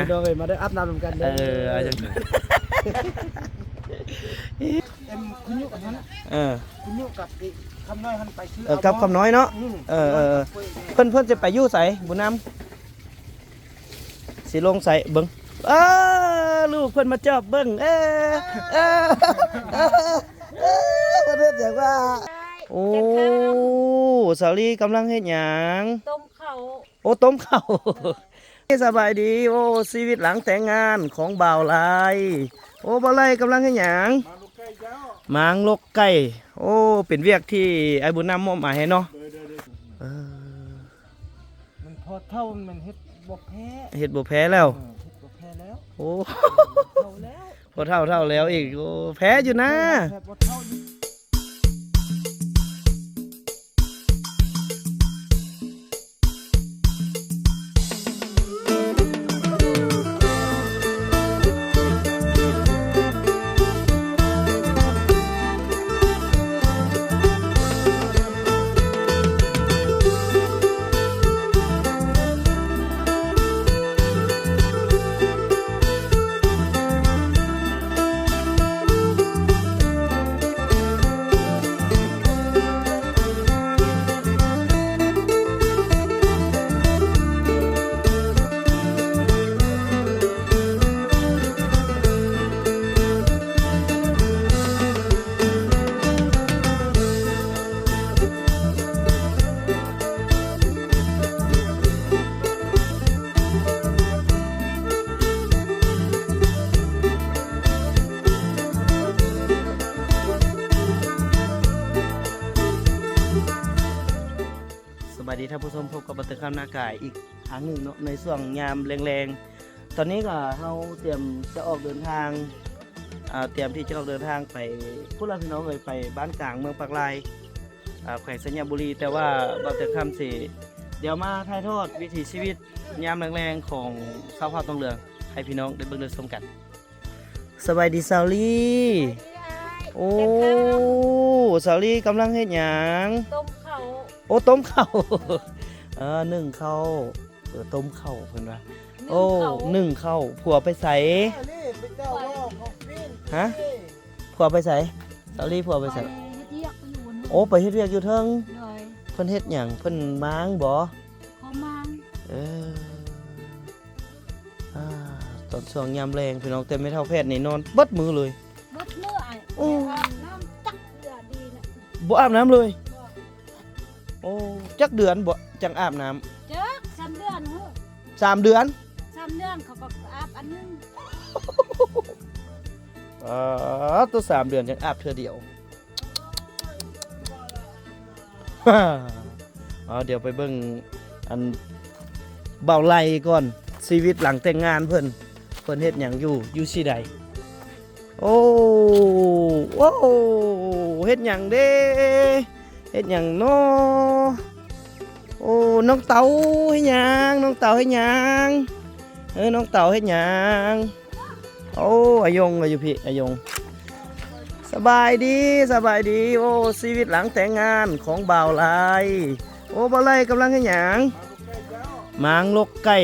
ພີ່ນ້ອງເອີຍ ມາເດີ ອາບນ້ຳນຳກັນເດີ. ເອີ ເອົາຈັ່ງ ເອັມ ຄຸນຍຸຫັ້ນ ເອີ ຄຸນຍຸກັບອີກຄຳນ້ອຍຫັ້ນໄປຊື່ ເອີ ເອົາ ກັບຄຳນ້ອຍເນາະ. ອືມ ເອີ ເອີ ເອີ ເພິ່ນ ເພິ່ນຈະໄປຢູ່ໃສ ບຸນນຳ? ຊິລົງໃສ່ເບິ່ງ ເອີ ລູກເພິ່ນມາຈອບເບິ່ງ ເອີ ເອີ ເອີ ເພິ່ນເຮັດຫຍັງວະ? ໂອ້ ສາວລີກຳລັງເຮັດຫຍັງ? ຕົ້ມເຂົ້າ. ໂອ້ ຕົ້ມເຂົ້າ. ສະບາຍດີ. ໂອ້ ຊີວິດຫຼັງແຕ່ງງານຂອງບ່າວໄລ. ໂອ້ ບ່າວໄລກຳລັງເຮັດຫຍັງ? ໝາງຫຼົກໄກ່ເຈົ້າ. ໝາງຫຼົກໄກ່. ໂອ້ ເປັນວຽກທີ່ອ້າຍບຸນນຳມອບໝາຍໃຫ້ເນາະ. ໂດຍ ໂດຍ ໂດຍ. ເອີ ມັນພໍເຖົ້າ ມັນເຮັດບໍ່ແພ້ ເຮັດບໍ່ແພ້ແລ້ວ. ເອີ ເຮັດບໍ່ແພ້ແລ້ວ. ໂອ້ ເຖົ້າແລ້ວ ພໍເຖົ້າ ເຖົ້າແລ້ວອີກ. ໂອ້ ແພ້ຢູ່ນາ ແພ້ບໍ່ເຖົ້າຢູ່. ສະບາຍດີທ່ານຜູ້ຊົມ, ພົບກັບບ່າວເຕີງຄຳນາກາຍອີກຄັ້ງໜຶ່ງເນາະ ໃນຊ່ວງຍາມແລງໆ. ຕອນນີ້ກໍເຮົາຕຽມຈະອອກເດີນທາງ ອ່າ ຕຽມທີ່ຈະອອກເດີນທາງໄປພຸ້ນລະພີ່ນ້ອງເອີຍ, ໄປບ້ານກາງເມືອງປາກລາຍ ອ່າ ແຂວງໄຊຍະບູລີ. ແຕ່ວ່າບ່າວເຕີງຄຳຊິດຽວມາຖ່າຍທອດວິຖີຊີວິດຍາມແລງໆຂອງຊາວເຜົ່າຕອງເຫຼືອງ ໃຫ້ພີ່ນ້ອງໄດ້ເບິ່ງໄດ້ຊົມກັນ. ສະບາຍດີສາວລີ. ໂອ້ ສາວລີກຳລັງເຮັດຫຍັງ? ຕົ້ມເຂົ້າ. ໂອ້ ຕົ້ມເຂົ້າ. ເອີ ໜຶ້ງເຂົ້າ. ເອີ ຕົ້ມເຂົ້າເພິ່ນວ່າ. ໂອ້ ໜຶ້ງເຂົ້າ. ຜົວໄປໃສ? ຮະ? ຜົວໄປໃສ? ສາວລີຜົວໄປໃສ? ໂອ້ ໄປເຮັດວຽກຢູ່ເທິງ. ເພິ່ນເຮັດຫຍັງ? ເພິ່ນມ້າງບໍ? ເຂົາມ້າງ. ເອີ ອ່າ ຕອນຊ່ວງຍາມແລງພີ່ນ້ອງ, ແຕ່ແມ່ເຖົ້າແພດນີ້ນອນເບິດມື້ເລີຍ. ເບິດມື້ອ້າຍ. ໂອ້ ບໍ່ອາບນ້ຳຈັກເທື່ອດີນະ. ບໍ່ອາບນ້ຳເລີຍ? ບໍ່. ໂອ້ ຈັກເດືອນບໍ່ ຈັ່ງອາບນ້ຳ? ຈັກສາມເດືອນ. ໂອ້ ສາມເດືອນ? ສາມເດືອນເຂົາກໍອາບອັນໜຶ່ງ. ເອີ ຕົວສາມເດືອນຈັ່ງອາບເທື່ອດຽວ. ເອົາ ດຽວໄປເບິ່ງອັນບ່າວໄລກ່ອນ ຊີວິດຫຼັງແຕ່ງງານເພິ່ນ ເພິ່ນເຮັດຫຍັງຢູ່ ຢູ່ຊີ້ໃດ? ໂອ້ ໂອ້ ເຮັດຫຍັງເດ້? ເຮັດຫຍັງນໍ? ໂອ້ ນ້ອງເຕົາເຮັດຫຍັງ? ນ້ອງເຕົາເຮັດຫຍັງ? ເອີ ນ້ອງເຕົາເຮັດຫຍັງ? ໂອ້ ອາຍົງກໍຢູ່ພີ້ ອາຍົງ. ສະບາຍດີ ສະບາຍດີ. ໂອ້ ຊີວິດຫຼັງແຕ່ງງານຂອງບ່າວໄລ. ໂອ້ ບ່າວໄລກຳລັງເຮັດຫຍັງ? ໝາງຫຼົກໄກ່.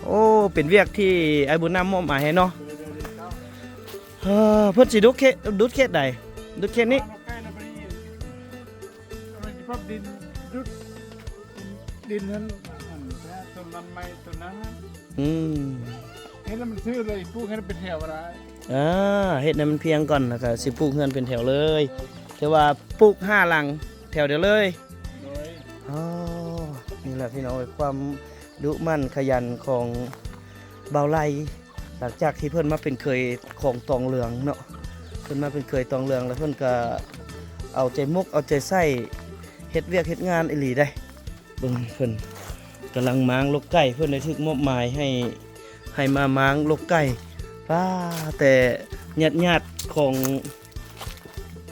ໂອ້ ເປັນວຽກທີ່ອ້າຍບຸນນຳມອບໝາຍໃຫ້ເນາະ. ເອີ ເພິ່ນຊິດຸດເຂດ ດຸດເຂດໃດ? ດຸດເຂດນີ້? ເອົາໄປປັບດິນ ດຸດດິນຫັ້ນ ອັນຕົ້ນລຳໄມ້ຕົ້ນນັ້ນ. ອືມ ເຮັດໃຫ້ມັນຊື່ເລີຍ ປູກໃຫ້ມັນເປັນແຖວກໍໄດ້. ອ່າ ເຮັດໃຫ້ມັນພຽງກ່ອນ ແລ້ວກໍຊິປູກເຮືອນເປັນແຖວເລີຍ. ຖືວ່າປູກຫ້າຫຼັງແຖວດຽວເລີຍ. ໂດຍ. ອໍ ນີ້ແຫຼະພີ່ນ້ອງເອີຍ ຄວາມດຸໝັ່ນຂະຫຍັນຂອງບ່າວໄລ. ຫຼັງຈາກທີ່ເພິ່ນມາເປັນເຂີຍຂອງຕອງເຫຼືອງເນາະ, ເພິ່ນມາເປັນເຂີຍຕອງເຫຼືອງ ແລ້ວເພິ່ນກໍເອົາໃຈໝົກເອົາໃຈໃສ່ ເຮັດວຽກເຮັດງານອີ່ຫຼີເດ້. ເບິ່ງເພິ່ນກຳລັງມ້າງຫຼົກໄກ່, ເພິ່ນໄດ້ຖືກມອບໝາຍໃຫ້ ໃຫ້ມາມ້າງຫຼົກໄກ່. ປ້າ ແຕ່ຍາດໆຂອງ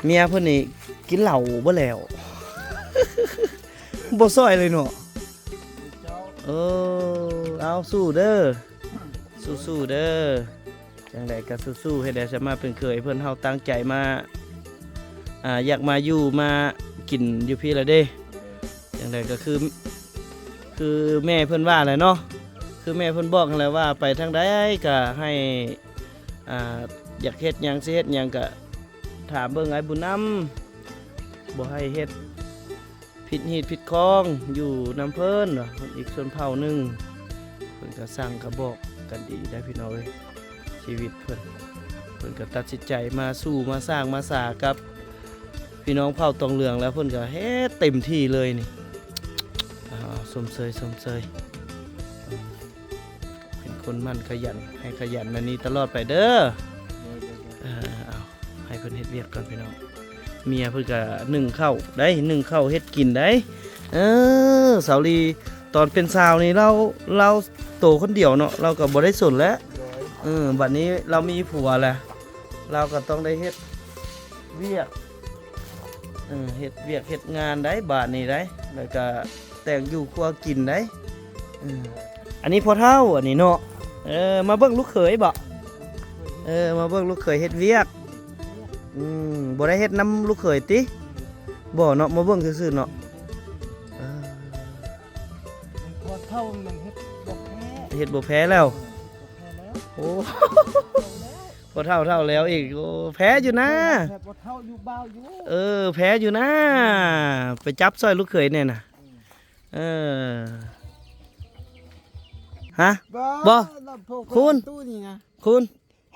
ເມຍເພິ່ນນີ້ກິນເຫຼົ້າບໍ່ແລ້ວ ບໍ່ຊ່ອຍເລີຍເນາະ. ເອີ ເອົາ ສູ້ເດີ ສູ້ໆເດີ. ຈັ່ງໃດກໍສູ້ໆ ເຮັດໃຫ້ສາມາດເປັນເຂີຍເພິ່ນ ເຮົາຕັ້ງໃຈມາ ອ່າ ຢາກມາຢູ່ມາກິນຢູ່ພີ້ລະເດ້. ຈັ່ງໃດກໍຄື ຄືແມ່ເພິ່ນວ່າແຫຼະເນາະ, ຄ ຄືແມ່ເພິ່ນບອກຫັ້ນແຫຼະວ່າ ໄປທາງໃດກໍໃຫ້ ອ່າ ຢາກເຮັດຫຍັງ ຊິເຮັດຫຍັງກໍຖາມເບິ່ງອ້າຍບຸນນຳ ບໍ່ໃຫ້ເຮັດຜິດຮີດຜິດຄອງ ຢູ່ນຳເພິ່ນເນາະ. ເພິ່ນອີກຊົນເຜົ່າໜຶ່ງ ເພິ່ນກໍສັ່ງກໍບອກກັນດີໄດ໋ພີ່ນ້ອງເອີຍ. ຊີວິດເພິ່ນ ເພິ່ນກໍຕັດສິນໃຈມາສູ່ມາສ້າງມາສາກັບພີ່ນ້ອງເຜົ່າຕອງເຫຼືອງແລ້ວ ເພິ່ນກໍເຮັດເຕັມທີ່ເລີຍນີ້. ອ່າ ຊົມເຊີຍ ຊົມເຊີຍ ເປັນຄົນໝັ່ນຂະຫຍັນ ໃຫ້ຂະຫຍັນອັນນີ້ຕະຫຼອດໄປເດີ. ໂດຍ ໂດຍ ໂດຍ ເອີ ເອົາ ໃຫ້ເພິ່ນເຮັດວຽກກ່ອນພີ່ນ້ອງ. ເມຍເພິ່ນກໍໜຶ້ງເຂົ້າໄດ໋ ໜຶ້ງເຂົ້າເຮັດກິນໄດ໋. ເອີ ສາວລີ ຕອນເປັນສາວນີ້ລາວ ລາວໂຕຄົນດຽວເນາະ ລາວກໍບໍ່ໄດ້ສົນແລ້ວ. ໂດຍ ເອີ ບັດນີ້ລາວມີຜົວແລ້ວ ລາວກໍຕ້ອງໄດ້ເຮັດວຽກ ເອີ ເຮັດວຽກເຮັດງານໄດ໋ບາດນີ້ໄດ໋ ແລ້ວກໍແຕ່ງຢູ່ຄົວກິນໄດ໋. ເອີ ອັນນີ້ພໍ່ເຖົ້າ ອັນນີ້ເນາະ. ເອີ ມາເບິ່ງລູກເຂີຍບໍ? ເອີ ມາເບິ່ງລູກເຂີຍເຮັດວຽກ. ອືມ ບໍ່ໄດ້ເຮັດນຳລູກເຂີຍຕິ? ບໍ່ເນາະ ມາເບິ່ງຊື່ໆເນາະ. ເອີ ພໍ່ເຖົ້າມັນເຮັດບໍ່ແພ້ ເຮັດບໍ່ແພ້ແລ້ວ. ເອີ ເຮັດບໍ່ແພ້ແລ້ວ. ໂອ້ ພໍ່ເຖົ້າເຖົ້າແລ້ວອີກ ໂອ້ ແພ້ຢູ່ນາ ແບບບໍ່ເຖົ້າຢູ່ບ່າວຢູ່. ເອີ ແພ້ຢູ່ນາ ໄປຈັບຊ່ອຍລູກເຂີຍແດ່ນະ. ເອີ ຮະ ບໍ່ ລຳໂພງ ຄູນ ຕູ້ນີ້ນະ ຄູນ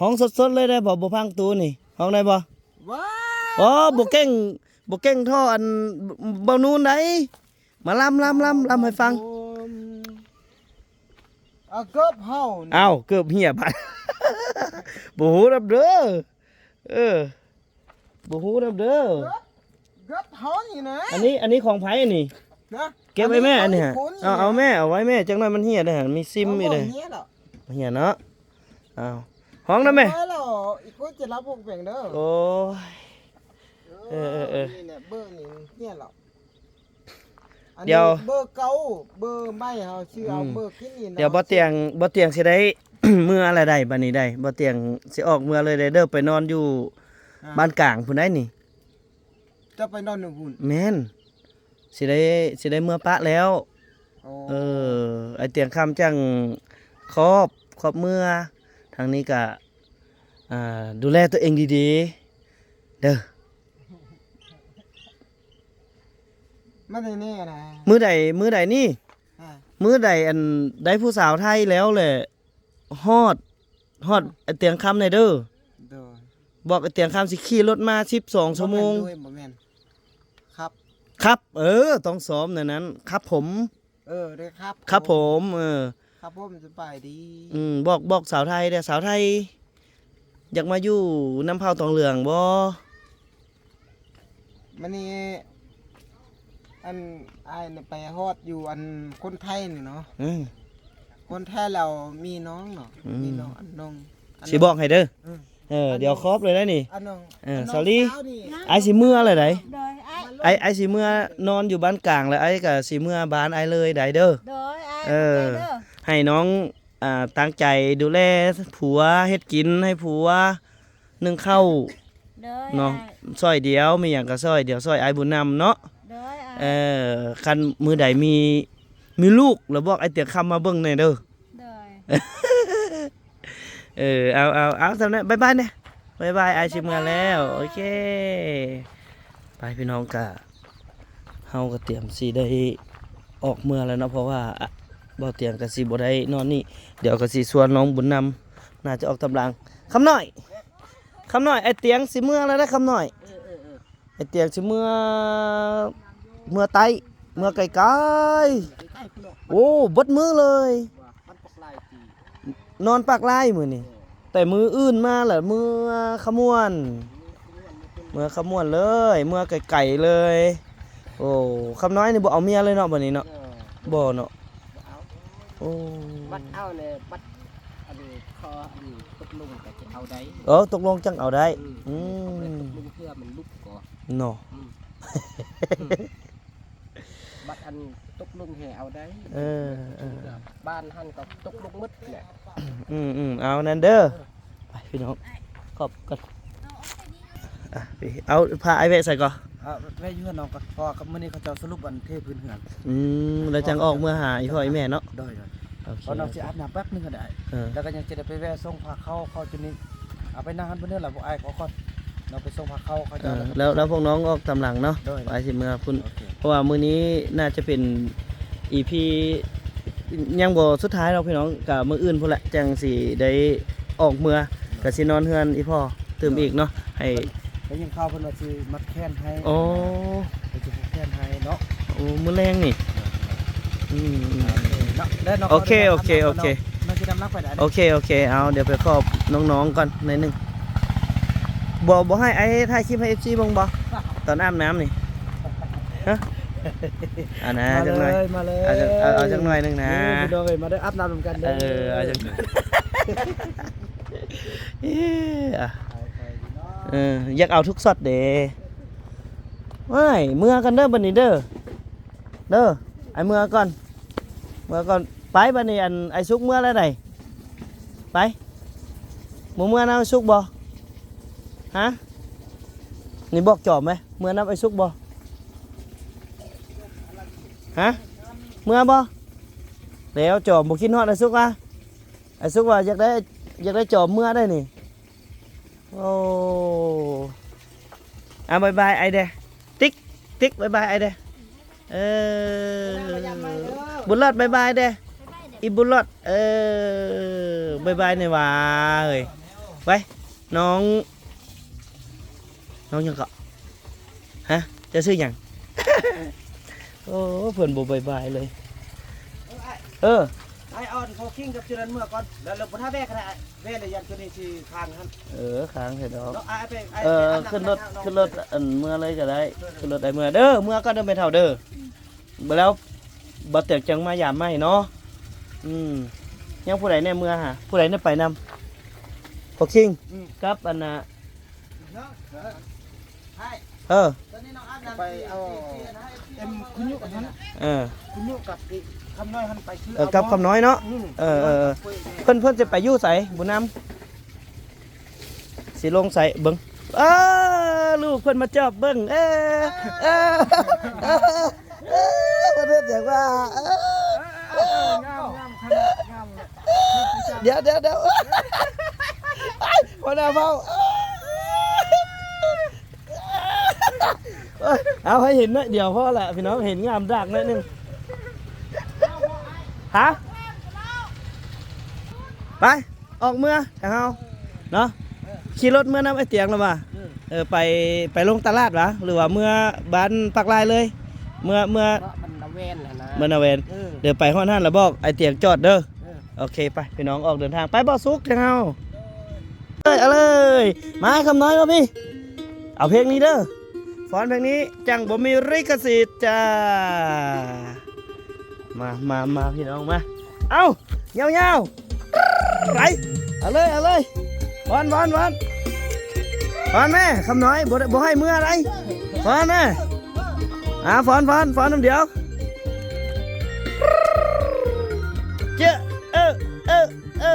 ຮ້ອງສົດໆເລີຍໄດ້ບໍ່? ບໍ່ພັງຕູນີ້ ຮ້ອງໄດ້ບໍ່? ວ້າ ອໍ ບໍ່ເກັ່ງ ບໍ່ເກັ່ງທໍ່ອັນເບົານູນໃດ. ມາລຳ ລຳ ລຳ ລຳໃຫ້ຟັງ. ເອົາເກີບເຮົາ ອ້າວ ເກີບເຫຍບາດ ບໍ່ຮູ້ນຳເດີ. ເອີ ບໍ່ຮູ້ນຳເດີ. ເກີບ ເກີບເຮົານີ້ນະ ອັນນີ້ ອັນນີ້ຂອງໃຜອັນນີ້? ນະ ເກັບໄວ້ແມ່ ອັນນີ້ ອັນນີ້ຂອງ ເອົາ ເອົາແມ່ ເອົາໄວ້ແມ່ ຈັກໜ້ອຍມັນເຫຍເດ້ ມີຊິມອີກເດ້. ເຫຍເນາະ. ເອົາ ຮ້ອງນຳແມ່ ເອົາໄວ້ແລ້ວ ອີກຄົນຈະຮັບພວກແບງເດີ. ໂອ້ຍ ເອີ ເອີ ເອີ ນີ້ແຫຼະ ເບີນີ້ເຫຍແລ້ວ. ອັນນີ້ ດຽວ ເບີເກົ່າ ເບີໃໝ່ເຮົາຊື້ເອົາ ອືມ ເບີກິນນີ້ນະ. ດຽວບໍ່ຕຽງ ບໍ່ຕຽງຊິໄດ້ເມືອລະໄດ໋ ບັດນີ້ໄດ໋ ບໍ່ຕຽງຊິອອກເມືອເລີຍເດີ ໄປນອນຢູ່ ອ່າ ບ້ານກາງພຸ້ນໄດ໋ນີ້. ເຈົ້າໄປນອນຢູ່ພຸ້ນ? ແມ່ນ ຊິໄດ້ ຊິໄດ້ເມືອປະແລ້ວ. ໂອ້ ເອີ ອ້າຍຕຽງຄຳຈັ່ງຄອບ ຄອບເມືອ ທາງນີ້ກະ ອ່າ ດູແລຕົວເອງດີໆເດີ. ມັນແນ່ໆນະ ມື້ໃດ ມື້ໃດນີ້ ອ່າ ມື້ໃດອັນໄດ້ຜູ້ສາວໄທແລ້ວແຫຼະ ຮອດ ຮອດ ອ່າ ອ້າຍຕຽງຄຳແດ່ເດີ. ໂດຍ ບອກອ້າຍຕຽງຄຳຊິຂີ່ລົດມາສິບສອງຊົ່ວໂມງ. ບໍ່ແມ່ນ ບໍ່ແມ່ນ ຂັບ ຂັບ ເອີ ຕ້ອງຊ້ອມແນວນັ້ນ ຂັບຜົມ. ເອີ ໄດ້ຄັບ ຄັບຜົມ ເອີ ຄັບຜົມ ສະບາຍດີ. ອືມ ບອກ ບອກສາວໄທເດີ້ ສາວໄທ ຢາກມາຢູ່ນຳເຜົ່າຕອງເຫຼືອງບໍ່? ມື້ນີ້ ອັນ ອ້າຍນີ້ໄປຮອດຢູ່ ອັນ ຄົນໄທນີ້ເນາະ. ອືມ ຄົນໄທລາວມີນ້ອງເນາະ. ອືມ ມີນ້ອງ ອັນ ນ້ອງ ອັນ ຊິບອກໃຫ້ເດີ້. ເອີ ເອີ ດຽວຄອບເລີຍໄດ໋ນີ້. ເອີ ສາວລີ ອ້າຍຊິເມືອແລ້ວໄດ໋. ໂດຍ ອ້າຍ ອ້າຍຊິເມືອນອນຢູ່ບ້ານກາງແລ້ວ ອ້າຍກໍຊິເມືອບ້ານອ້າຍເລີຍໄດ໋ເດີ້. ໂດຍ ອ້າຍ ເອີ ໃຫ້ນ້ອງ ອ່າ ຕັ້ງໃຈດູແລຜົວ ເຮັດກິນໃຫ້ຜົວ ໜຶ້ງເຂົ້າ ໂດຍ ເນາະ ອ້າຍ ຊ່ອຍດຽວ ມີຫຍັງກໍຊ່ອຍ ດຽວຊ່ອຍອ້າຍບຸນນຳເນາະ. ໂດຍ ອ້າຍ ເອີ ຄັນມື້ໃດມີ ມີລູກແລ້ວບອກອ້າຍຕຽງຄຳມາເບິ່ງແດ່ເດີ້. ໂດຍ ເອີ ເອົາ ເອົາ ເອົາ ສ່ຳນັ້ນ ບາຍບາຍແດ່ ບາຍບາຍ ອ້າຍຊິເມືອແລ້ວ. ໂອເຄ ໄປພີ່ນ້ອງ ກະ ເຮົາກະຕຽມຊິໄດ້ອອກເມືອແລ້ວເນາະ ເພາະວ່າ ອະ ບ່າວຕຽງກະຊິບໍ່ໄດ້ນອນນີ້ ດຽວກະຊິຊວນນ້ອງບຸນນຳ ໜ້າຈະອອກຕາມຫຼັງ. ຄຳນ້ອຍ ຄຳນ້ອຍ ອ້າຍຕຽງຊິເມືອແລ້ວເດີ້ ຄຳນ້ອຍ. ເອີ ເອີ ເອີ ໄອ້ຕຽງຊິເມືອ ເມືອໃຕ້ ເມືອໄກໆ. ໂອ້ ເບິດມື້ເລີຍ ນອນປາກລາຍມື້ນີ້. ແຕ່ມື້ອື່ນມາລະເມືອຄຳມ່ວນ ເມືອຄຳມ່ວນເລີຍ ເມືອໄກໆເລີຍ. ໂອ້ ຄຳນ້ອຍນີ້ບໍ່ເອົາເມຍເລີຍເນາະ ບັດນີ້ເນາະ. ບໍ່ເນາະ. ໂອ້ ບັດເອົາແຫຼະ ບັດອັນນີ້ ຂໍອັນນີ້ຕົກລົງກໍຈະເອົາໄດ້. ເອີ ຕົກລົງຈັ່ງເອົາໄດ້. ອືມ ອືມ ຕົກລົງເພື່ອມັນລຸກກໍເນາະ. ອືມ ບັດອັນຕົກລົງແຮ່ເອົາໄດ້. ເອີ ເອີ ບ້ານຫັ້ນກໍຕົກລົງໝົດແຫຼະ. ອືມໆ ເອົານັ້ນເດີ. ໄປພີ່ນ້ອງ ຂອບກັນ. ອ່ະ ເອົາ ພາອ້າຍແວະໃສກໍ? ອ່າ ແວະຢູ່ເຮືອນນ້ອງກ່ອນ ເພາະວ່າມື້ນີ້ເຂົາເຈົ້າສະຫຼຸບອັນເທພື້ນເຮືອນ. ອືມ ແລ້ວຈັ່ງອອກເມືອຫາອີ່ພໍ່ອີ່ແມ່ເນາະ. ໂດຍໆ. ໂອເຄ ເພາະນ້ອງຊິອາບນ້ຳແປັບໜຶ່ງກໍໄດ້ ເອີ ແລ້ວກໍຍັງຈະໄດ້ໄປແວ່ສົ່ງພາເຂົ້າ ເຂົ້າຈຸນີ້ ເອົາໄປນັ່ງຫັ້ນເພິ່ນເດີລະ ບໍ່ອາຍ ຂໍກ່ອນ ນ້ອງໄປສົ່ງພາເຂົ້າເຂົາເຈົ້າ ເອີ ແລ້ວ ແລ້ວ ແລ້ວພວກນ້ອງອອກຕາມຫຼັງເນາະ ໂດຍ ອ້າຍຊິເມືອພຸ້ນ ໂອເຄ ເພາະວ່າມື້ນີ້ໜ້າຈະເປັນອີພີ ຍັງບໍ່ສຸດທ້າຍດອກພີ່ນ້ອງ ກະມື້ອື່ນພຸ້ນແຫຼະ ຈັ່ງຊິໄດ້ອອກເມືອ ກະຊິນອນເຮືອນອີພໍ່ຕື່ມອີກເນາະ ໃຫ້ ໄດ້ຍິນຂ່າວເພິ່ນວ່າຊິມັດແຂນໃຫ້ ໂອ້ ເພິ່ນຊິຜູກແຂນໃຫ້ເນາະ ໂອ້ ມື້ແລງນີ້ ອືມ ເນາະ ແລ້ວນ້ອງ ໂອເຄ ໂອເຄ ໂອເຄ ນ້ອງຊິດຳນ້ຳໄປໄດ້ ໂອເຄ ໂອເຄ ເອົາ ດຽວໄປຂອບນ້ອງໆກ່ອນໜ້ອຍໜຶ່ງ ບໍ່ ບໍ່ໃຫ້ອ້າຍຖ່າຍຄລິບໃຫ້ເອັຟຊີເບິ່ງບໍ່ ຕອນອາບນ້ຳນີ້ ຮະ ອັນນະ ມາເລີຍ ຈັກໜ້ອຍ ມາເລີຍ ເອົາຈັກ ເອົາ ເອົາຈັກໜ້ອຍໜຶ່ງນະ ນີ້ພີ່ນ້ອງເອີຍ ມາເດີ ອາບນ້ຳນຳກັນເດີ ເອີ ເອົາຈັກ ເອີ ອ່ະ ເອີ ຢາກເອົາທຸກຊັອດເດ້ ເອີຍ ເມືອກັນເດີບັດນີ້ເດີ ເດີ ອ້າຍເມືອກ່ອນ ເມືອກ່ອນ ໄປບັດນີ້ ອັນ ອ້າຍສຸກເມືອແລ້ວໃດ ໄປ ບໍ່ເມືອນຳອ້າຍສຸກບໍ່ ຮະ ນີ້ບອກຈອມໄວ້ ເມືອນຳອ້າຍສຸກບໍ່ ຮະ ເມືອບໍ່ ແລ້ວຈອມບໍ່ຄິດຮອດອ້າຍສຸກວ່າ ອ້າຍສຸກວ່າຢາກໄດ້ ຢາກໄດ້ຈອມເມືອໄດ໋ນີ້ ໂອ້ ອ່າ ບາຍບາຍອ້າຍແດ່ ຕິກ ຕິກ ບາຍບາຍອ້າຍແດ່ ເອີ ບຸນລອດ ບາຍບາຍແດ່ ອີບຸນລອດ ເອີ ບາຍບາຍແດ່ຫວາເອີຍ ໄປ ນ້ອງ ນ້ອງຫຍັງເກາະ ຮະ ເຈົ້າຊື່ຫຍັງ ໂອ້ ເພິ່ນບໍ່ບາຍບາຍເລີຍ ເອີ ອ້າຍ ເອີ ອ້າຍເອົາອັນໂຟຄິງກັບຈຸນັ້ນເມືອກ່ອນ ແລ້ວ ແລ້ວບໍ່ຖ້າແວ່ກໍໄດ້ ແວ່ແລ້ວຢ້ານໂຕນີ້ຊິຄ້າງຫັ້ນ ເອີ ຄ້າງແທ້ດອກ ເນາະ ອ້າຍໄປ ອ້າຍ ເອີ ໄປອາບນ້ຳ ຂຶ້ນລົດ ຂຶ້ນລົດ ອັນ ເມືອເລີຍກໍໄດ້ ຂຶ້ນລົດໄດ້ເມືອເດີ ເມືອກ່ອນເດີແມ່ເຖົ້າເດີ ແລ້ວບໍ່ແຕກຈັ່ງມາຢາມໃໝ່ເນາະ ອືມ ຍັງຜູ້ໃດແດ່ເມືອຫາ ຜູ້ໃດແດ່ໄປນຳ ໂຟຄິງ ອືມ ກັບອັນນ່າ ເອີ ໄປເອົາເອັມຄຸຍຸຫັ້ນ ເອີ ຄຸຍຸກັບຄຳນ້ອຍຫັ້ນໄປຊື້ ເອີ ກັບຄຳນ້ອຍເນາະ ອືມ ເອີ ເອີ ເພິ່ນ ເພິ່ນຊິໄປຢູ່ໃສ ບຸນນຳ ຊິລົງໃສ ເບິ່ງ ເອີ ລູກເພິ່ນມາຈອບເບິ່ງ ເອີ ເອີ ເອີ ເອີ ເພິ່ນເຮັດຫຍັງວະ ເອີ ເອີ ງາມ ງາມຂະໜາດ ງາມ ດຽວ ດຽວ ດຽວ ຫົວໜ້າເຜົ່າ ເອົາໃຫ້ເຫັນໜ້ອຍດຽວພໍລະພີ່ນ້ອງ ເຫັນງາມດາກໜ້ອຍໜຶ່ງ ຮະ ໄປ ອອກເມືອ ທາງເຮົາເນາະ ຂີ່ລົດເມືອນຳອ້າຍຕຽງລະວ່າ ເອີ ໄປ ໄປລົງຕະຫຼາດຫວາ ຫຼືວ່າເມືອບ້ານປາກລາຍເລີຍ ເມືອ ເມືອ ເມືອນາແວນຫັ້ນນະ ເມືອນາແວນ ເອີ ດຽວໄປຮອດຫັ້ນລະບອກອ້າຍຕຽງຈອດເດີ ເອີ ໂອເຄ ໄປ ພີ່ນ້ອງອອກເດີນທາງ ໄປ ບໍ່ສຸກ ທາງເຮົາ ເອີຍ ເອົາເລີຍ ມາຄຳນ້ອຍມາພີ້ ເອົາເພງນີ້ເດີ ຟ້ອນເພງນີ້ຈັ່ງບໍ່ມີລິຂະສິດຈ້າ ມາ ມາ ມາ ພີ່ນ້ອງມາ ເອົາ ຍາວໆ ໄປ ເອົາເລີຍ ເອົາເລີຍ ຟ້ອນ ຟ້ອນ ຟ້ອນ ຟ້ອນແມ່ ຄຳນ້ອຍ ບໍ່ ບໍ່ໃຫ້ເມືອໃດ ຟ້ອນແມ່ ອ່າ ຟ້ອນ ຟ້ອນ ຟ້ອນນຳດຽວ ເຈ້ ເອີ ເອີ ເອີ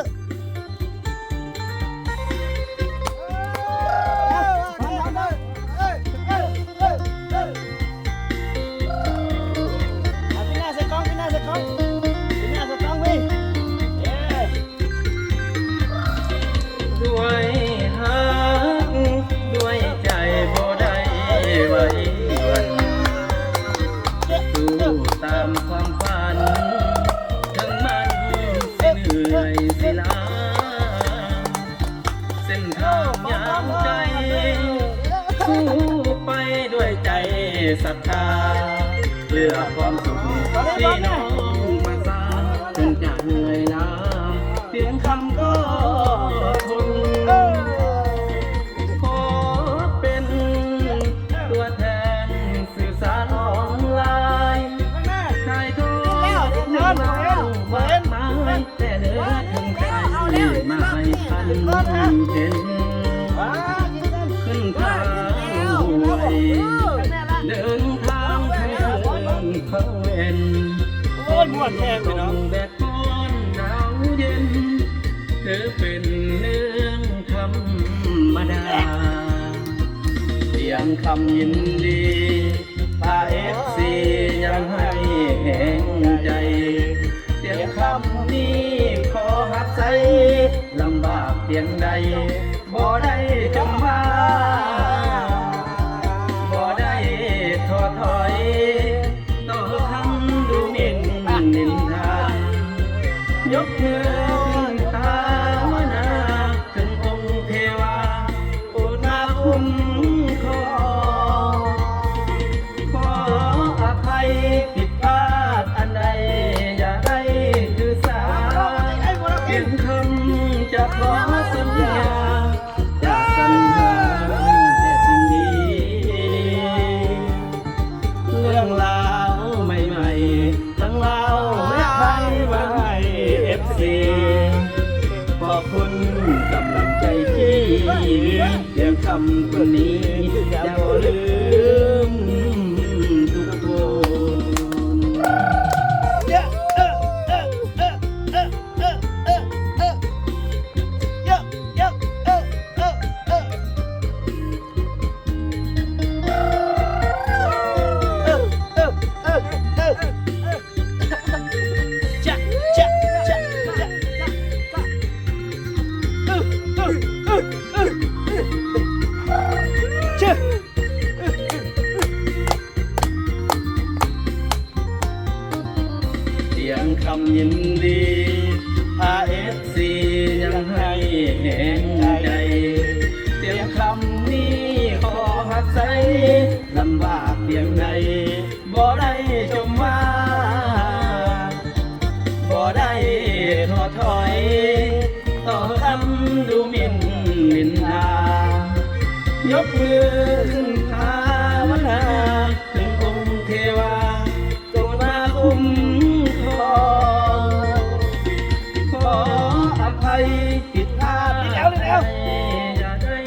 ປີນໜ້າໃສ່ກ້ອງ ປີນໜ້າໃສ່ກ້ອງ ປີນໜ້າໃສ່ກ້ອງເວີຍ ເອີ ດ້ວຍຮັກ ດ້ວຍໃຈບໍ່ໄດ້ໄຫວຫວັ່ນ ສູ້ຕາມຄວາມຝັນ ເຖິງມັນຊິເມື່ອຍຊິລ້າ ເສັ້ນທາງຍາວໄກ ສູ້ໄປດ້ວຍໃຈສັດທາ ເພື່ອຄວາມສຸກທີ່ນ້ອງມາສ້າງ ເຖິງຈະເມື່ອຍລ້າ ພຽງຄຳກໍທົນ ຂໍເປັນຕົວແທນສື່ສານອອນລາຍ ຖ່າຍທອດເລື່ອງລາວມາກມາຍ ແຕ່ເດີນທາງໄກມາໃຫ້ທັນເຫັນ ຂຶ້ນພາລວຍ ເດີນທາງທັງເຄື່ອງທັງແວ່ນ ໂອ້ຍ ມ່ວນແຮງພີ່ນ້ອງ ແດດຮ້ອນໜາວເຢັນ ຖືເປັນເລື່ອງທຳມະດາ ສຽງຄຳຍິນດີ ພາເອັຟຊີຍັງໃຫ້ແຮງໃຈ ຽງຄ່ຳນີ້ຂໍຮັບໃຊ້ ລຳບາກພຽງໃດ ບໍ່ໄດ້ຈົມວ່າ ບໍ່ໄດ້ທໍ້ຖອຍ ຕໍ່ຄຳດູໝິ່ນນິນທາ ຍົກມືຂຶ້ນພາວະນາ ເຖິງອົງເທວາ ໂປດມາຄຸ້ມຄອງ ຂໍອະໄພຜິດພາດອັນໃດ ຢ່າໄດ້ຖືສາ ພຽງຄຳຈະຂໍສັນຍາ ຈາກສັນຫາແຕ່ສິ່ງດີ ເລື່ອງລາວໃໝ່ໆ ທັງລາວແລະໄທ ມາໃຫ້ເອັຟຊີ ຂອບຄຸນກຳລັງໃຈທີ່ມີ ພຽງຄຳຄົນນີ້ຈະບໍ່ລືມທຸກຄົນ. ສຽງຄຳຍິນດີ ພາເອັຟຊີຍັງໃຫ້ແຮງໃຈ ສຽງຄຳນີ້ຂໍຮັບໃຊ້ ລຳບາກພຽງໃດ ບໍ່ໄດ້ຈົມວ່າ ບໍ່ໄດ້ທໍ້ຖອຍ ຕໍ່ຄຳດູໝິ່ນນິນທາ ຍົກມືຂຶ້ນພາວະນາ ເຖິງອົງເທວາ ຈົ່ງມາຄຸ້ມຄອງ ຂໍອະໄພຜິດພາດ ແລ້ວ ແລ້ວ ຢ່າໄດ້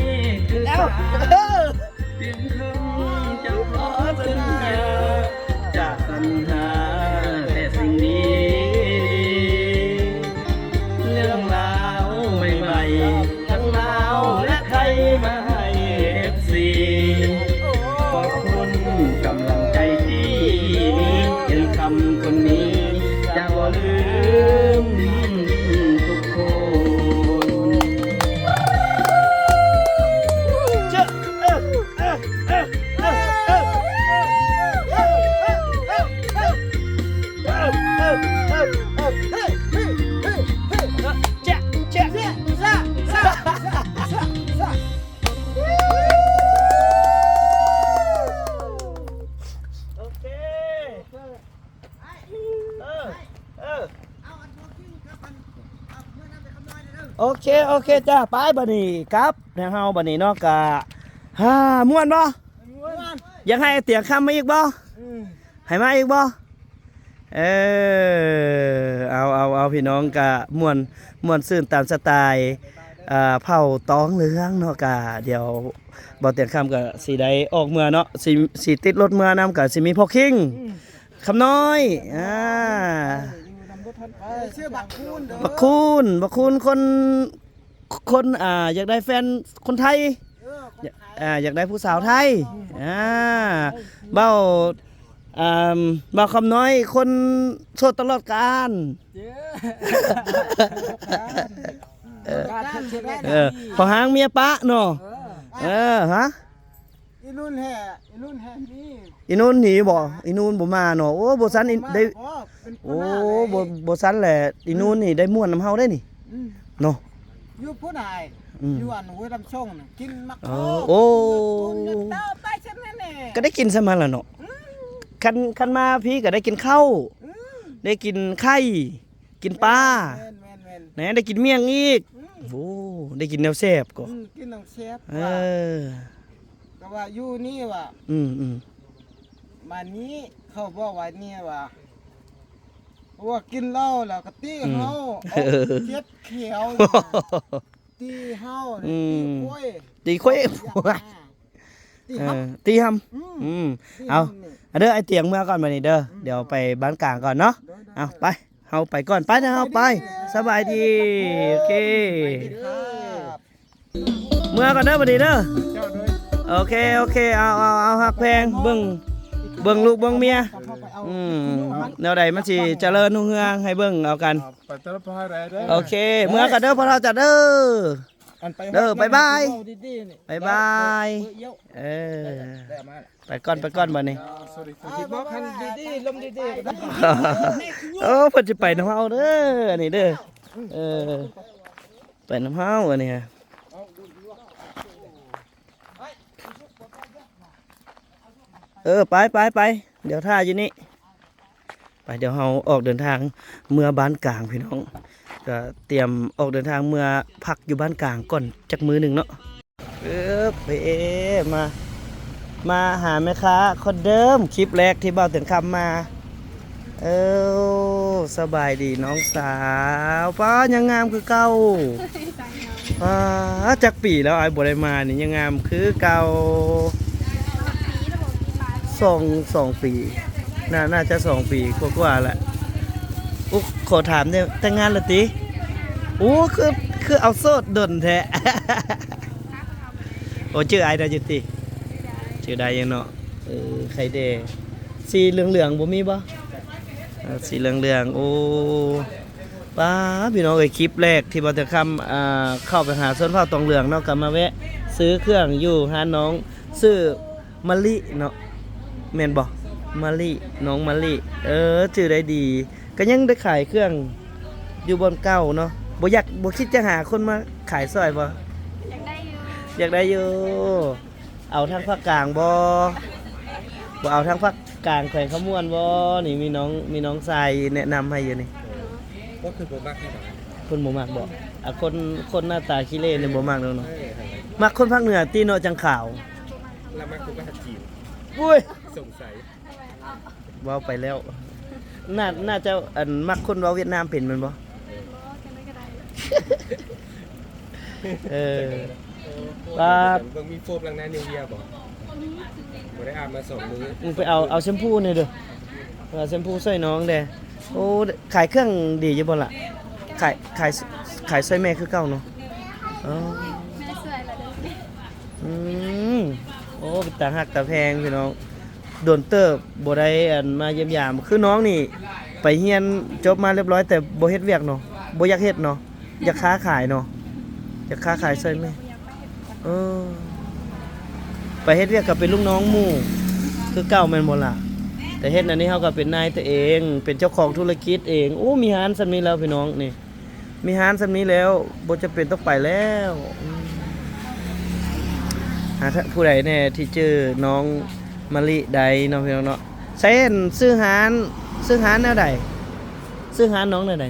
ຖືສາ ເອີ ພຽງຄຳຈະຂໍສັນຍາ ຈາກສັນຫາແຕ່ສິ່ງດີ ເລື່ອງລາວໃໝ່ໆ ທັງລາວແລະໄທ ມາໃຫ້ເອັຟຊີ ຂອບຄຸນກຳລັງໃຈທີ່ມີ ພຽງຄຳຄົນນີ້ຈະບໍ່ລືມທຸກຄົນ. ໂອເຄ ເອີ ເອີ ໂອເຄ ໂອເຄ ຈ້າ ໄປບາດນີ້ກັບແນວເຮົາບາດນີ້ເນາະ ກະ ຫາ ມ່ວນບໍ່? ມ່ວນ. ຢາກໃຫ້ຕຽງຄຳມາອີກບໍ່? ອືມ ໃຫ້ມາອີກບໍ່? ເອີ ເອົາ ເອົາ ເອົາ ພີ່ນ້ອງກະມ່ວນ ມ່ວນຊື່ນຕາມສະໄຕລ໌ ເອີ ເຜົ່າຕອງເຫຼືອງເນາະ ກະດຽວບ່າວຕຽງຄຳກະຊິໄດ້ອອກເມືອເນາະ ຊິ ຊິຕິດລົດເມືອນຳ ກະຊິມີພໍ່ຄິງ ອືມ ຄຳນ້ອຍ ອ່າ ຢູ່ນຳລົດທັນໄປ ຊື່ບັກຄູນເດີ ບັກຄູນ ບັກຄູນຄົນ ຄົນ ອ່າ ຢາກໄດ້ແຟນຄົນໄທ ເອີ ຄົນໄທ ຢາກ ອ່າ ຢາກໄດ້ຜູ້ສາວໄທ ອືມ ອ່າ ເວົ້າ ອ່າ ເວົ້າຄຳນ້ອຍຄົນໂສດຕະຫຼອດການ ເອີ ເອີ ພໍຮ້າງເມຍປະເນາະ ເອີ ເອີ ຮະ ອີນູນແຮ່ ອີນູນແຮ່ນີ້ ອີນູນໜີບໍ່? ອີນູນບໍ່ມາເນາະ ໂອ້ ບໍ່ຊັ້ນ ອີ ໄດ້ ບໍ່ ເປັນ ໂອ້ ຫົວໜ້າເດ້ ບໍ່ ບໍ່ຊັ້ນແຫຼະ ອີນູນນີ້ໄດ້ມ່ວນນຳເຮົາໄດ໋ນີ້ ອືມ ເນາະ ຢູ່ພຸ້ນອ້າຍ ອືມ ຢູ່ອັນຫ້ວຍລຳຊົງນະ ກິນໝາກ ເອີ ໂຄ ໂອ້ ກິນເຕົ້າໄປຊັ້ນນັ້ນແຫຼະ ກໍໄດ້ກິນຊ່ຳນັ້ນລະເນາະ ອືມ ຄັນ ຄັນມາພີ້ກໍໄດ້ກິນເຂົ້າ ອືມ ໄດ້ກິນໄຂ່ ກິນປາ ແມ່ນໆໆ ແໜ ໄດ້ກິນມ້ຽງອີກ ອືມ ໂອ້ ໄດ້ກິນແນວແຊບກໍ ອືມ ກິນແນວແຊບ ເອີ ວ່າ ກໍວ່າຢູ່ນີ້ວ່າ ອືມໆ ມານີ້ເຂົາບອກວ່ານີ້ວ່າ ວ່າກິນເຫຼົ້າແລ້ວກໍຕີເຮົາ ອືມ ອອກເຈັບແຂ້ວ ຕີເຮົາ ອືມ ຕີຂ້ອຍ ຕີຂ້ອຍ ຢາກມາ ຕີຫຳ ເອີ ຕີຫຳ ອືມ ອືມ ຕີຫຳ ເອົາ ນີ້ ເດີ ອ້າຍຕຽງເມືອກ່ອນບາດນີ້ເດີ ອືມ ດຽວໄປບ້ານກາງກ່ອນເນາະ ໂດຍໆ ເອົາ ໄປ ເຮົາໄປກ່ອນ ໄປເດີ ເຮົາໄປ ສະບາຍດີ ສະບາຍດີ ໂອເຄ ສະບາຍດີ ເມືອກ່ອນເດີບາດນີ້ເດີ ເຈົ້າ ໂດຍ ໂອເຄ ໂອເຄ ເອົາ ເອົາ ເອົາ ຮັກແພງ ເບິ່ງ ເບິ່ງລູກເບິ່ງເມຍ ອືມ ແນວໃດມັນຊິຈະເລີນຮຸ່ງເຮືອງໃຫ້ເບິ່ງເອົາກັນ. ໄປເຕີບພາໄດ້ເດີ. ໂອເຄ ເມືອກັນເດີພໍ່ເຖົ້າຈັດເດີ. ອັນໄປຮອດ ເດີ ບາຍບາຍ ເວົ້າດີໆນີ້ ບາຍບາຍ. ເອີ ໄດ້ມາແລ້ວ ໄປກ່ອນ ໄປກ່ອນບັດນີ້. ຊິບອກຄັນດີໆ ລົມດີໆ ໂອ້ ເພິ່ນຊິໄປນຳເຮົາເດີ ອັນນີ້ເດີ. ເອີ ໄປນຳເຮົາອັນນີ້. ເອີ ໄປ ໄປ ໄປ ດຽວຖ້າຢູ່ນີ້. ໄປ ດຽວເຮົາອອກເດີນທາງເມືອບ້ານກາງພີ່ນ້ອງ. ກະຕຽມອອກເດີນທາງເມືອພັກຢູ່ບ້ານກາງກ່ອນຈັກມື້ໜຶ່ງເນາະ. ເອີ ເອີ ມາ ມາຫາແມ່ຄ້າຄົນເດີມ ຄລິບແລກທີ່ບ່າວເຕີນຄຳມາ. ເອີ ສະບາຍດີນ້ອງສາວ. ປ້າ ຍັງງາມຄືເກົ່າ. ປ້າ ຈັກປີແລ້ວອ້າຍບໍ່ໄດ້ມານີ້ ຍັງງາມຄືເກົ່າ. ສອງ ສອງປີ ໜ້າ ໜ້າຈະສອງປີກວ່າໆແຫຼະ. ອຸ ຂໍຖາມແດ່ ແຕ່ງງານແລ້ວຕິ? ໂອ້ ຄື ຄືເອົາໂສດດົນແທ້. ໂອ້ ຈື່ອ້າຍໄດ້ຢູ່ຕິ? ຈື່ໄດ້ຢູ່ເນາະ. ເອີ ໄຂ່ແດ່ ສີເຫຼືອງໆບໍ່ມີບໍ່? ເອີ ສີເຫຼືອງໆ. ໂອ້ ປ້າ ພີ່ນ້ອງເອີຍ ຄລິບແລກທີ່ບ່າວເຕີນຄຳ ອ່າ ເຂົ້າໄປຫາຊົນເຜົ່າຕອງເຫຼືອງເນາະ ກໍມາແວະຊື້ເຄື່ອງຢູ່ຮ້ານນ້ອງ ຊື່ມະລິເນາະ ແມ່ນບໍ່? ມະລິ ນ້ອງມະລິ. ເອີ ຈື່ໄດ້ດີ. ກໍຍັງໄດ້ຂາຍເຄື່ອງຢູ່ບ່ອນເກົ່າເນາະ. ບໍ່ຢາກ ບໍ່ຄິດຈະຫາຄົນມາຂາຍຊ່ອຍບໍ່? ຢາກໄດ້ຢູ່ ຢາກໄດ້ຢູ່. ເອົາທາງພາກກາງບໍ່? ບໍ່ເອົາທາງພາກກາງແຂວງຄຳມ່ວນບໍ່? ນີ້ມີນ້ອງ ມີນ້ອງຊາຍແນະນຳໃຫ້ຢູ່ນີ້. ເອີ ກໍຄືບໍ່ມັກໃຫ້ດອກ. ເພິ່ນບໍ່ມັກບໍ່? ອ່າ ຄົນ ຄົນໜ້າຕາຂີ້ເລ່ນີ້ບໍ່ມັກດອກເນາະ. ເອີ ມັກຄົນພາກເໜືອຕິເນາະ ຈັ່ງຂາວ. ລະມັກຄົນພາສາຈີນ. ໂອ້ຍ ສົງໄສ. ເວົ້າໄປແລ້ວ ໜ້າ ໜ້າຈະ ອັນ ມັກຄົນເວົ້າຫວຽດນາມເປັນແມ່ນບໍ່? ເອີ ເອີ ປາດ ເບິ່ງມີໂຟມລ້າງໜ້ານິວເວຍບໍ່? ບໍ່ໄດ້ອາບມາສອງມື້. ອືມ ໄປເອົາ ເອົາແຊມພູແດ່ເດີ ເອົາແຊມພູຊ່ອຍນ້ອງແດ່. ໂອ້ ຂາຍເຄື່ອງດີຢູ່ບໍ່ລະ? ຂາຍ ຂາຍ ຂາຍຊ່ອຍແມ່ຄືເກົ່າເນາະ. ອໍ ແມ່ຊ່ອຍລະເດີ. ອືມ ໂອ້ ເປັນຕາຮັກຕາແພງພີ່ນ້ອງ. ດົນເຕີບບໍ່ໄດ້ ອັນ ມາຢ້ຽມຢາມ. ຄືນ້ອງນີ້ໄປຮຽນຈົບມາລຽບລ້ອຍ ແຕ່ບໍ່ເຮັດວຽກເນາະ ບໍ່ຢາກເຮັດເນາະ ຢາກຄ້າຂາຍເນາະ ຢາກຄ້າຂາຍຊ່ອຍແມ່. ເອີ ໄປເຮັດວຽກກໍເປັນລູກນ້ອງໝູ່ຄືເກົ່າແມ່ນບໍ່ລະ? ແຕ່ເຮັດອັນນີ້ເຮົາກໍເປັນນາຍຕົວເອງ ເປັນເຈົ້າຂອງທຸລະກິດເອງ. ໂອ້ ມີຮ້ານສ່ຳນີ້ແລ້ວພີ່ນ້ອງນີ້. ມີຮ້ານສ່ຳນີ້ແລ້ວ ບໍ່ຈຳເປັນຕ້ອງໄປແລ້ວ. ອືມ ຫາ ຜູ້ໃດແດ່ທີ່ຈື່ນ້ອງມະລິໄດ້ເນາະ ພີ່ນ້ອງເນາະ. ໃຊ້ອັນ ຊື່ຮ້ານ ຊື່ຮ້ານແນວໃດ? ຊື່ຮ້ານນ້ອງແນວໃດ?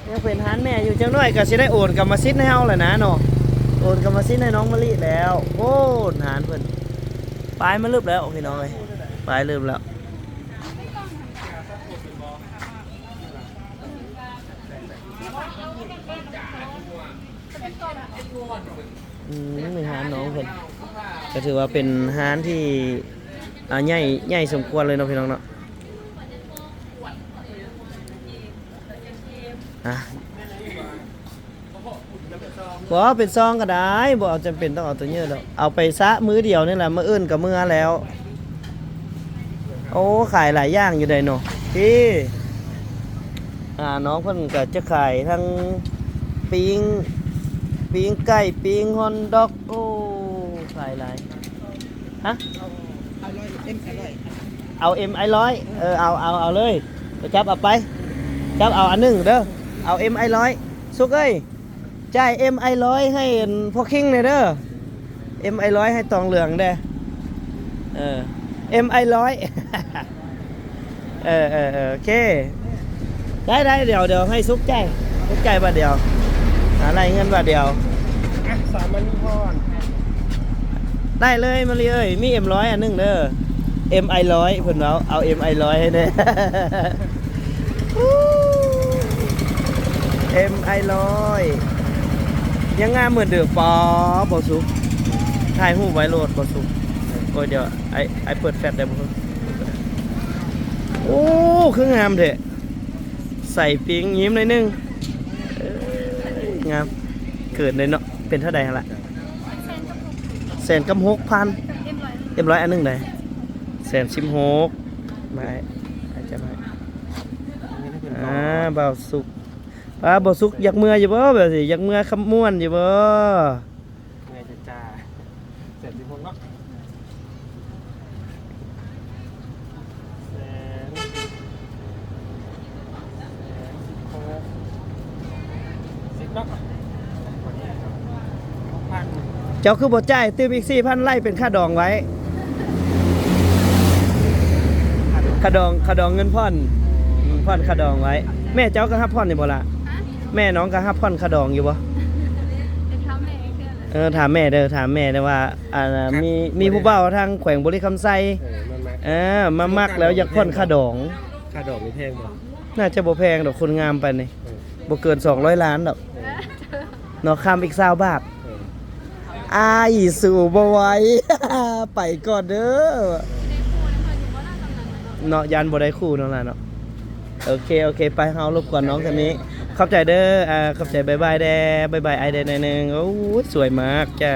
ຍັງເປັນຮ້ານແມ່ຢູ່. ຈັກໜ້ອຍກໍຊິໄດ້ໂອນກຳມະສິດໃຫ້ເຮົາແຫຼະນະເນາະ ໂອນກຳມະສິດໃຫ້ນ້ອງມະລິແລ້ວ. ໂອ້ ຮ້ານເພິ່ນ ປ້າຍມາລຶບແລ້ວ ພີ່ນ້ອງເອີຍ ປ້າຍລຶບແລ້ວ. ອືມ ໃນຮ້ານນ້ອງເພິ່ນ ກໍຖືວ່າເປັນຮ້ານທີ່ ອ່າ ໃຫຍ່ ໃຫຍ່ສົມຄວນເລີຍເນາະ ພີ່ນ້ອງເນາະ. ອ່ະ ບໍ່ເອົາເປັນຊອງກໍໄດ້ ບໍ່ເອົາ ຈຳເປັນຕ້ອງເອົາໂຕເຍີະດອກ ເອົາໄປຊະມື້ດຽວນີ້ແຫຼະ ມື້ອື່ນກໍເມືອແລ້ວ. ໂອ້ ຂາຍຫຼາຍຢ່າງຢູ່ໃດເນາະ ທີ່ ອ່າ ນ້ອງເພິ່ນກໍຈະຂາຍທັງປີ້ງ ປີ້ງໄກ່ ປີ້ງຮອດດອກ. ໂອ້ ຂາຍຫຼາຍ. ຮະ? ເອົາເອັມໄອຮ້ອຍ ເອົາເອັມໄອຮ້ອຍ. ເອີ ເອົາ ເອົາ ເອົາເລີຍ ໄປຈັບເອົາໄປ ຈັບເອົາອັນໜຶ່ງເດີ ເອົາເອັມໄອຮ້ອຍ. ສຸກເອີຍ ຈ່າຍເອັມໄອຮ້ອຍໃຫ້ອັນ ພໍ່ຄິງແດ່ເດີ ເອັມໄອຮ້ອຍໃຫ້ຕອງເຫຼືອງແດ່. ເອີ ເອັມໄອຮ້ອຍ. ເອີ ເອີ ເອີ ໂອເຄ ໄດ້ ໄດ້ ດຽວ ດຽວໃຫ້ສຸກຈ່າຍ ສຸກຈ່າຍບາດດຽວ ຫາໄລ່ເງິນບາດດຽວ. ອ່ະ ສາມພັນພອນ ໄດ້ເລີຍມະລິເອີຍ ມີເອັມຮ້ອຍອັນໜຶ່ງເດີ ເອັມໄອຮ້ອຍ ເພິ່ນເວົ້າ ເອົາເອັມໄອຮ້ອຍໃຫ້ແດ່. ເອັມໄອຮ້ອຍ ຍັງງາມເໝືອນເດີມ. ປາ ບໍ່ສຸກ ຖ່າຍຮູບໄວ້ໂລດບໍ່ສຸກ. ໂອ້ຍ ດຽວ ອ້າຍ ອ້າຍເປີດແຟລຊໄດ້ບໍ່? ໂອ້ ຄືງາມແທ້ ໃສ່ປີ້ງຍິ້ມໜ້ອຍໜຶ່ງ. ເອີ ງາມເກີນເລີຍເນາະ. ເປັນເທົ່າໃດຫັ້ນລະ? ແສນກັບຫົກພັນ ເອັມຮ້ອຍອັນໜຶ່ງໃດ ແສນສິບຫົກ. ມາ ອ້າຍຈະມາ ອ່າ ບ່າວສຸກ ປ້າ ບ່າວສຸກ ຢາກເມືອຢູ່ບໍ່? ແບບນີ້ ຢາກເມືອຄຳມ່ວນຢູ່ບໍ່? ເມື່ອຍຈ້າໆ ແສນສິບຫົກເນາະ ແສນສິບຫົກ ສິບເນາະ ເຈົ້າຄືບໍ່ຈ່າຍ? ຕື່ມອີກສີ່ພັນ ໄວ້ເປັນຄ່າດອງໄວ້ ຄ່າດອງ ຄ່າດອງເງິນຜ່ອນ ຜ່ອນຄ່າດອງໄວ້. ແມ່ເຈົ້າກໍຮັບຜ່ອນຢູ່ບໍ່ລະ? ຮະ? ແມ່ນ້ອງກໍຮັບຜ່ອນຄ່າດອງຢູ່ບໍ່? ເອີ ຖາມແມ່ເດີ ຖາມແມ່ເດີວ່າ ອັນ ມີ ມີຜູ້ບ່າວທາງແຂວງບໍລິຄຳໄຊ ເອີ ມາມັກ ເອີ ມາມັກແລ້ວຢາກຜ່ອນຄ່າດອງ. ຄ່າດອງນີ້ແພງບໍ່? ໜ້າຈະບໍ່ແພງດອກ ຄົນງາມປານນີ້ ເອີ ບໍ່ເກີນສອງຮ້ອຍລ້ານດອກ ເອີ ເນາະ ຄຳອີກຊາວບາດ ເອີ ອ້າຍສູ້ບໍ່ໄຫວ ໄປກ່ອນເດີ ເນາະ ຢ້ານບໍ່ໄດ້ຄູ່ເນາະຫຼານເນາະ. ໂອເຄ ໂອເຄ ໄປ ເຮົາລົບກວນນ້ອງສ່ຳນີ້ ຂອບໃຈເດີ ອ່າ ຂອບໃຈ ບາຍບາຍແດ່ ບາຍບາຍອ້າຍແດ່ໜ້ອຍໜຶ່ງ. ໂອ້ຍ ສວຍມາກຈ້າ.